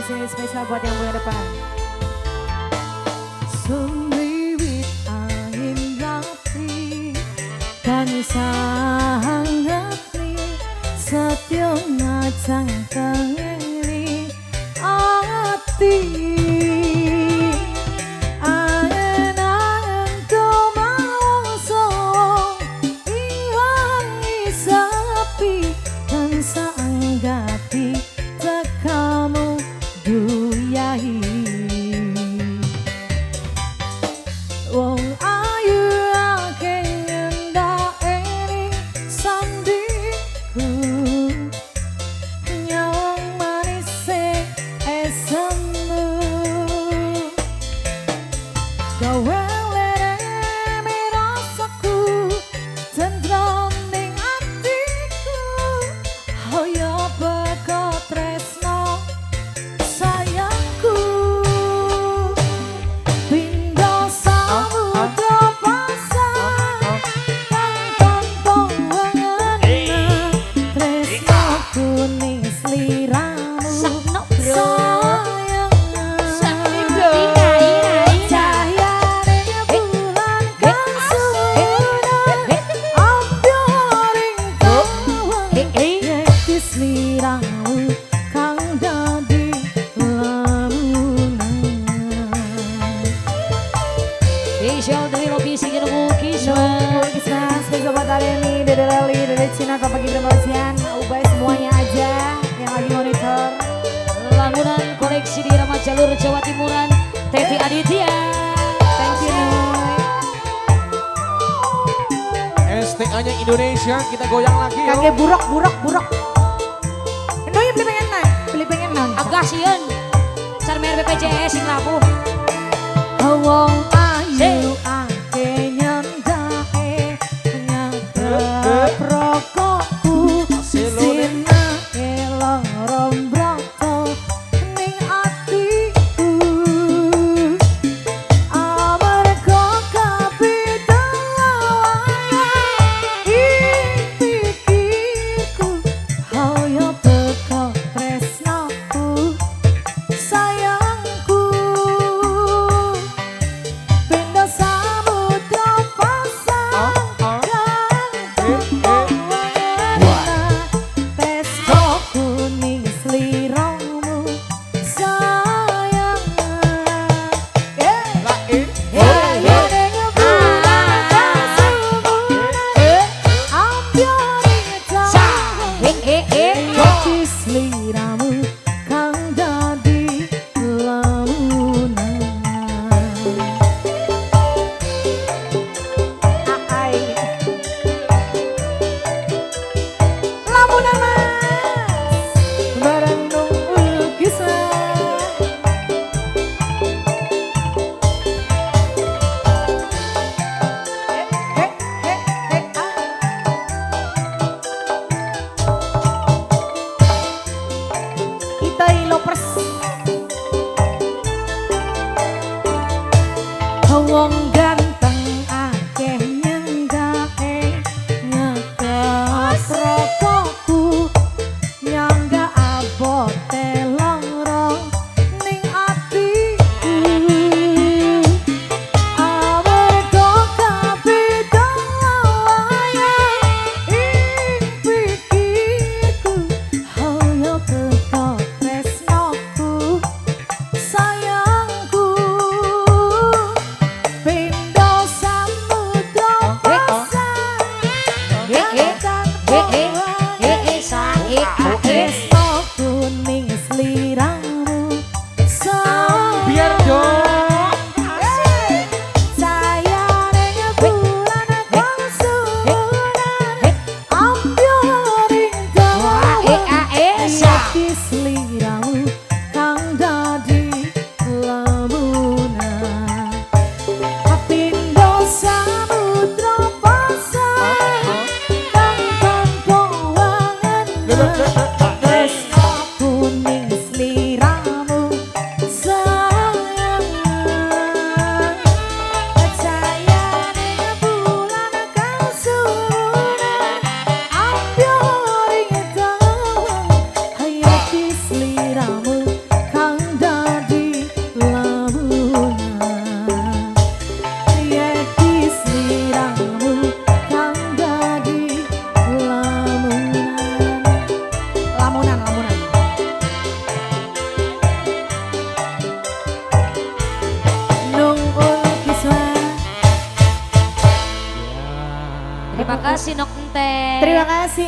sini spesial buat yang punya depan. Sumiwit angin rapi dan sangat setyo ngacang tengeni ati. Angen-angen tumangsa iwangi sepi dan sanggati tekamu duyahi. Wong ayu akeh ngendakeni sandingku, nyawang manise esemu. Gawe lere mirasaku tentrem ning atiku, hoyo beko tresno sayangku. Pindo samudra pasang kang tanpa wengena, tresno kuning sliramu Sakno bro. sayang. Sakno Cahyaning bulan kang sunan ambyoring kawang, yekti sliramu kang dadi lamunan. Spesial dari Robi Sing Kisma. Kisma, spesial buat Aremi, Dede Leli, Dede Cina, Bapak Gibran Malaysian, Ubay semuanya aja yang lagi monitor. Bangunan koleksi di Rama Jalur Jawa Timuran, Teti Aditya. Thank you Nuy. STA-nya Indonesia, kita goyang lagi yuk. Kakek buruk, buruk, buruk. Nuy beli pengen nang, beli pengen nang. Agak sieun. Carmer BPJS sing labuh. Wong ayu akeh nyendake nyadep rokokku, sinake loro mbroto ning atiku. Amarga kapitawayan ing pikirku, hoyo teko tresnoku sayangku. Pindo samudra pasang kang tanpa wena, tresno kuning sliramu sayang. Cahyaning bulan kang sumunan ambyoring tawang, yekti sliramu kang dadi lamunan. Ai. Lamunan Mas, bareng nunggu kisah. Eh, eh, eh, ah. Itai Lopers. Wong ganteng akeh nyenggake nyekep rokokku, nyangga abote loro ning atiku. Amarga kapitawayan ing pikirku, hoyo teko tresnoku sayangku. Pindo samudra pasang kang tanpa wena, tresno kuning sliramu sayang. Biar dong. Cahyaning bulan kang sunan ambyoring tawang, yekti sliramu kang dadi lamunan. Pindo samudra pasang kang tanpa wengena, tresno kuning sliramu sayang. Cahyaning bulan kang sunan ambyoring tawang, hayati sliramu kang kasih Nok Ente. Terima kasih.